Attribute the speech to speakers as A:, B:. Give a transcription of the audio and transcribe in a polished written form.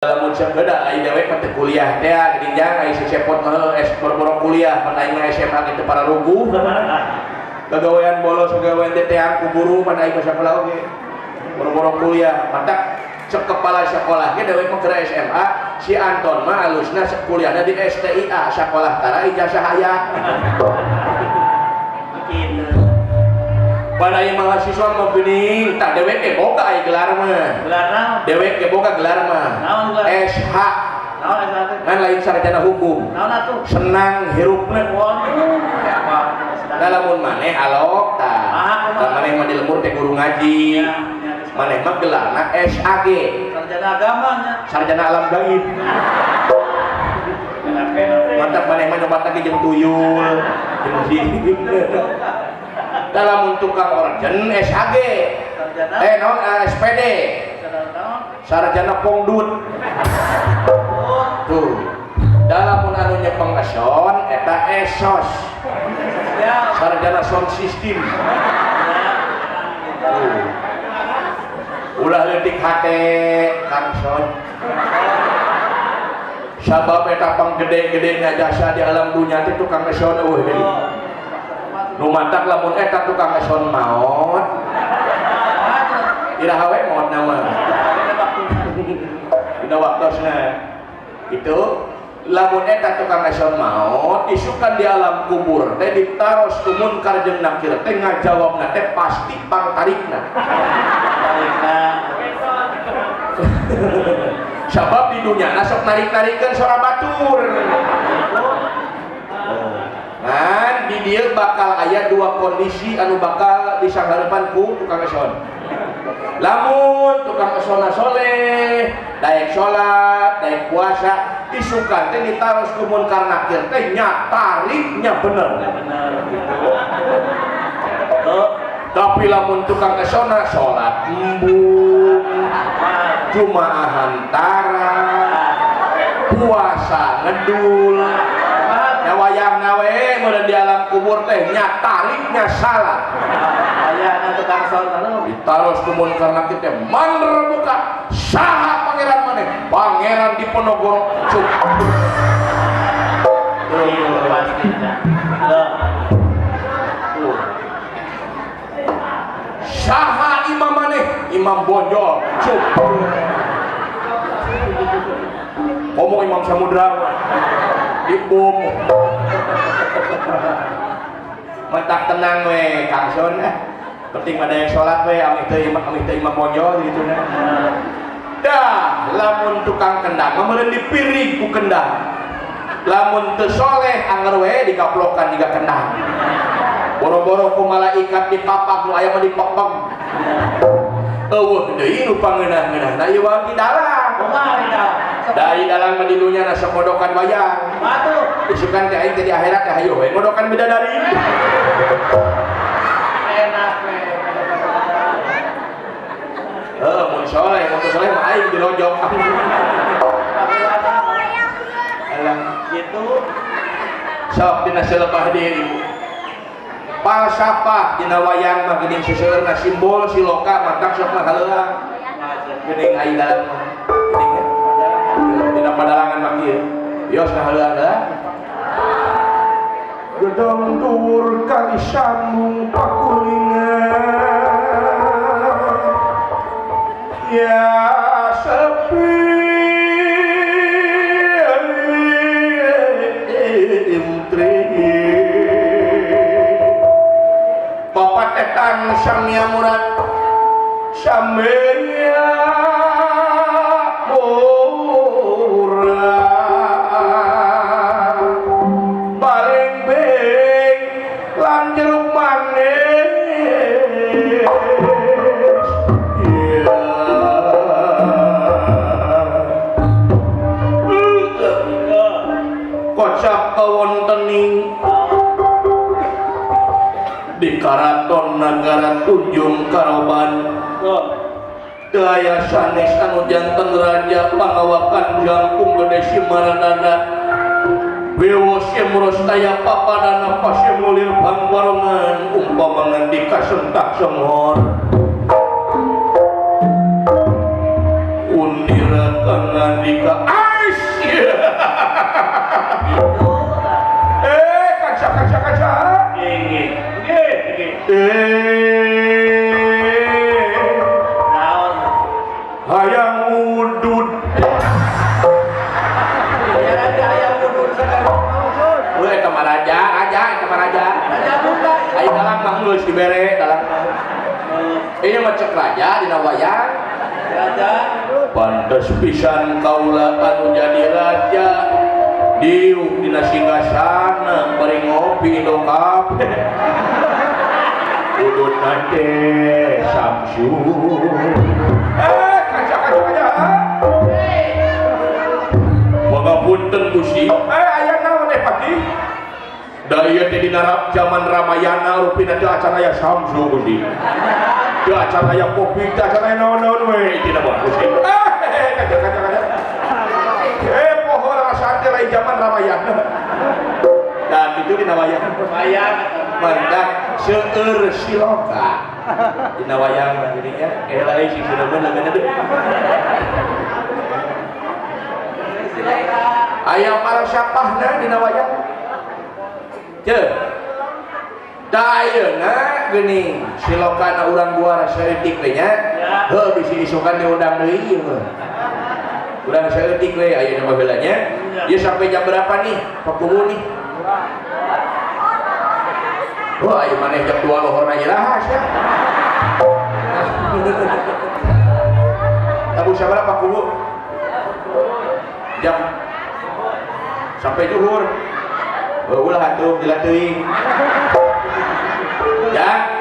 A: Lamun sakedah ai dewek mah teu kuliah teh geuning jang, ai si Cepot mah es boro-boro kuliah, pan aing mah SMA gitu para ruguh. Gagawean bolos, gagawean teteang ku guru, pan aing mah sakola oge. Boro-boro kuliah, matak cek kepala sekolah ge dewek mah keur SMA, si Anton mah alusna kuliahna di STIA, sakolah tara ijazah aya.
B: Gitu.
A: Pan aya mahasiswa mah geuning, tah dewek ge boga ai gelar mah.
B: Gelar naon?
A: Dewek ge boga gelar mah.
B: Naon gelar?
A: SH.
B: Naon SH teh?
A: Kan lain sarjana hukum.
B: Naon atuh?
A: Senang hirupna.
B: Waduh, apa?
A: Da lamun maneh alok tah.
B: Ah, kumaha?
A: Tah maneh mah di lembur teh guru ngaji.
B: Ya, ya,
A: Maneh mah gelarna SAG,
B: sarjana agama nya.
A: Sarjana alam gaib. Mantap maneh mah nyobat lagi jeung tuyul, jeung jin. Dalam tukang orgen SAG.
B: Sarjana.
A: Eh naon SPD,
B: Sarjana naon?
A: Sarjana pongdut.
B: Oh,
A: Tuh. Dalam anu nyepeng eson eta esos,
B: sosial.
A: Sarjana sound system.
B: Ya.
A: Tuh. Ulah leutik hate Kang Son. Sabab eta panggede-gedena jasa di alam dunya teh tukang eson eueuh deui.
B: Oh.
A: Nu matak lamun eta tukang eson maot, iraha we maot nama? Dina waktosna. Itu lamun eta tukang eson maot, isukan di alam kubur teh ditaros ku Munkar jeung Nakir teh ngajawabna teh pasti pangtarikna.
B: Tarikna.
A: Sabab di dunia sok narik-narikeun sora batur. Nah, di dieu bakal aya dua kondisi anu bakal disanghareupan ku tukang eson. Lamun tukang esona soleh, daek salat, daek puasa, isukan teh ditaros ku Munkar Nakir teh nya tariknya bener.
B: Bener gitu. Oh,
A: Tapi lamun tukang esona salat embung, jumaahan tara, puasa ngedul, nya wayahna we meureun di alam kubur teh nya tariknya salah.
B: Aya tukang son anu.
A: Ditaros ku Munkar Nakir teh man buka, saha pangeran maneh? Pangeran Diponegoro. Cuk.
B: Itu pasti. Loh.
A: Tuh. Saha imam maneh? Imam Bonjol. Cuk. Ngomong Imam Samudra dibom. Mentak tenang we Kang Son eh. Penting ada yang sholat we, amih teu imam Bonjol gitu nah. Dah, lamun tukang kendang mah meureun dipirig ku kendang. Lamun teu soleh anger we digaplokan jiga kendang. Boro-boro ku malaikat dipapak, nu aya mah dipepeg. Eueuh deui nu pangeunah-ngeunah. Nah ieu wae di dalang.
B: Kumaha eta?
A: Da ieu dalang mah di dunya na sok ngodokan wayang.
B: Atuh.
A: Isukan teh aing teh di akhirat teh hayo we ngodokan bidadari.
B: Enak we.
A: Heuh, mun soleh, mun teu soleh mah aing dirojok. Alah,
B: Gitu.
A: Sok dina selebah diri ibu. Falsafah dina wayang mah geuning seseueurna simbol siloka matak sok mah haleuang. Geuning ai dalam mah. Geuning ya. Dina padalangan mah kieu. Yos ngahaleuang heula. Gedong dhuwur kali sambung pakulingan. Ya sepi intri. Papatetan samya murad samya murad baleng-beng lan jeruk manis ya. Kocap kawontening di karaton nagara Tunjung Karoban. Teu aya sanes anu janten raja pangawakan jangkung gede simaranana. Wewo semros taya papadana pasemulir pangbarongan umpama ngandika sentak senghor. Unira Ngandika ais.
B: Gitu.
A: Eh, kaca kaca kaca.
B: Gigi. Gigi.
A: Eh,
B: Naon?
A: Hayang udud.
B: Ya raja hayang udud sekarang.
A: Euy, eta mah raja, raja eta mah raja.
B: Raja buka.
A: Ayo dalang mah geus dibere dalang mah. Ini mah cek raja dina wayang.
B: Raja.
A: Pantes pisan kaula anu jadi raja. Diuk dina singgasana bari ngopi indokap. Udud nate Samsu. Eh, kaca kaca kaca. Pangapunten Gusti. Eh, aya naon eh Pati? Da ieu teh dina zaman Ramayana rupina teu acan aya Samsu Gusti. Teu acan aya kopi, teu acan aya naon-naon we dina mah Gusti. Eh, kaca kaca kaca. Eh, poho rasaan teh lain zaman Ramayana. Dan itu dina wayang.
B: Wayang.
A: Mantap seueur siloka. Dina wayang mah jadinya eh lain sing sudah leungeun deui. Aya para syapahna dina wayang. Ceu. Da ayeuna geuning silokana urang buara saeutik we nya.
B: Ya.
A: Heuh bisi isukan diundang deui ieu mah. Urang saeutik we ayeuna mah heula nya. Ieu sampai jam berapa nih Pak Kuwu nih? Wah, ayo maneh jam 2 lohorna iraha sia. Tabu sabaraha Pak Kuwu? Jam sampai zuhur. Oh, ulah atuh gila teuing. Ya.